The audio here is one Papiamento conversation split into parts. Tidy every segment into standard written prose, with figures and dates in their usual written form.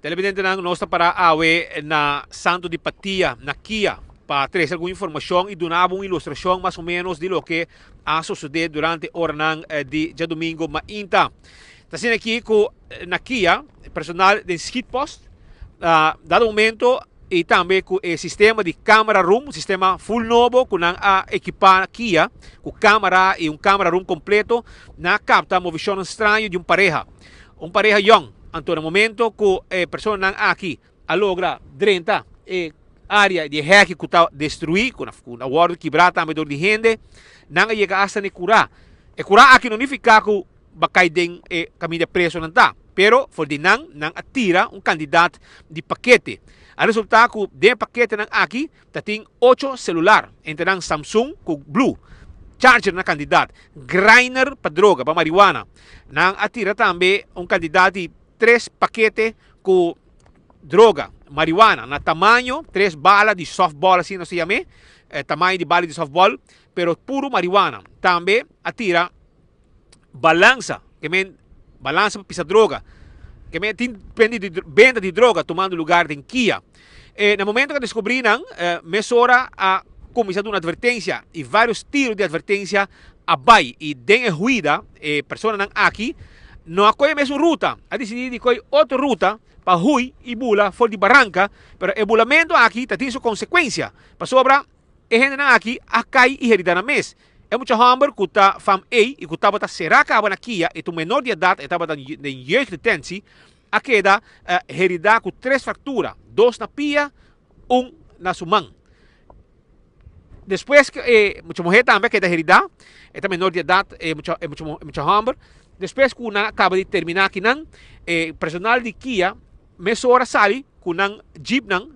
Televidentenan, nos ta para awe na Santo di Patia, na Kia, pa trece algun informacion y duna bo un ilustracion mas o menos di loke a sosode durante oranan di djadomingo mainta. Ta asina aki cu na Kia, personal den schietpost, dado momento y tambe cu e sistema di camera room, un sistema full nobo cu nan a ekipa Kia cu camera y un camera room completo, nan a capta movicionnan straño di un pareha. Un pareha yong. Anto na momento cu e personanan aki a logra drenta e area di e heki cu ta destrui, cu a wordo kibra tambe door di hende, nan a yega hasta na e cura. E cura aki no nifica cu ba cay den e caminda e presonan ta, pero for di nan, nan a tira un cantidad di pakete. A resulta cu den e paketenan aki Ta tin ocho celular, entre nan Samsung cu Blue, charger na cantidad, grinder pa droga, pa marihuana. Nan a tira tambe un cantidad di tres pakete cu droga, marihuana, na tamaño tres bala di softball, asina nos ta yam'e, tamaño di bala di softball, pero puro marihuana. Tambe a tira balansa, ke men balansa pa pisa droga, ke men tin benta di benta di droga tumando lugar den Kia. E na momento ku a deskubrí nan, mesora a kuminsá duna atvertensia i vários tiro di atvertensia a bai i den e huida e personanan aki no a kohe mesun ruta, a disidí di kohe otro ruta pa hui i bula for di baranka, pero e bulamentu aki ta tin su konsekuensia pasobra E hendenan aki a kai i herida nan mes. E mucha hòmber ku ta fam ei i ku tabata será kaba na kia i ta un menor di edat, e tabata den jeugddetentie, a keda heridá ku tres fraktura, dos na pia, un na su man. Despues ku e mucha muhé tambe a keda heridá, e ta menor di edat, e mucha e mucha hòmber. Despues ku nan a kaba di terminá akinan, e personal di kia mesora sali ku nan jeepnan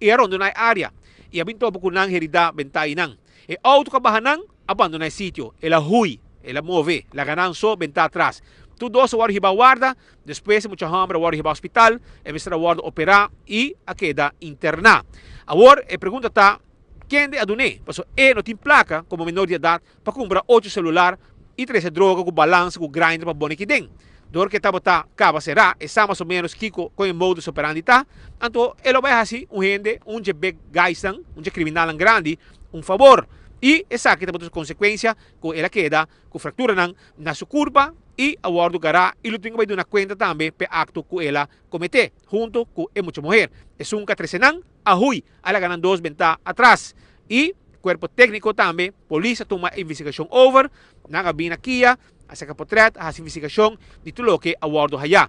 I a rondoná e área i a bin topa ku nan heridá bentá einan. E outo ku a baha nan a bandoná e sitio. El a hui, el a move, laga nan so bentá atras. Tur dos a wòrdu hibá warda, despues e mucha hòmber a wòrdu hibá hospital, e mester a wòrdu operá i a keda interná. Awor e pregunta ta, kende a dun'é? Pasobra e no tin plaka komo menor di edat pa kumpra ocho selular i trese droga ku balansa ku grinder pa bone kiden. Dor ku e tabata kaba será, e sa mas o ménos kiko kon e modus operandi ta, anto e lo bai hasi un hende, un dje big guysnan, un dje kriminalnan grandi, un fabor. I esaki tabata su konsekuensia ku el a keda ku frakturanan na su kurpa i a wòrdu gará i lo tin ku bai duna kuenta tambe p'e akto ku el a kometé huntu ku e mucha muher. Esun ku a trese nan a hui, a laga nan dos bentá atras i Cuerpo Tecnico tambe, polis a tuma e investigacion over, nan a bin na kia, a saca potret, a haci investigacion di tur loke a wordo haya.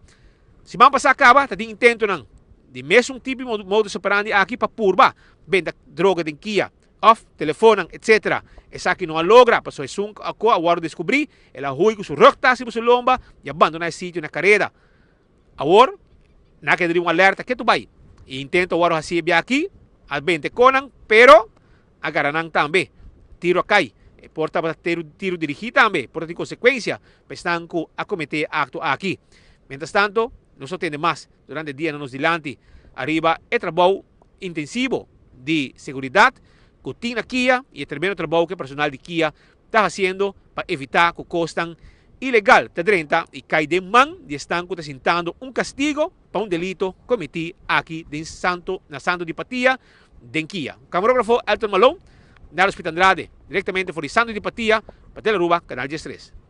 Siman pasa caba ta tin intentonan di mesun tipo di modus operandi aki pa purba benta droga den kia of telefonnan etc. Esaki no a logra pasobra esun cu a wordo descubri el a huy cu su rugtas riba su lomba y a bandona e sitio na careda. Awor, nan a keda riba un alerta ketu bai. E intento a wòrdu hasí e bia akí, a benta e konan, pero a gara nan tambe. Tiro a kai. E por tabata tiru dirigí tambe, por ta tin konsekuensia pa esnan ku a kometé e akto akí. Mientrastanto, nos lo tende mas durante e dianan nos dilanti ariba e trabou intensivo di seguridat ku tin na kia i e tremendo trabou ku e personal di kia ta hasiendo pa evitá ku kosnan ilegal ta drenta i kai den man di esnan ku ta sintando un kastigo pa un delito kometí aki den Santo na Santo di Patia den Kia. Kamarógrafo Elton Malone, Nelson Pita Andrade, direktamente for di Santo di Patia pa Telearuba, Kanal 13.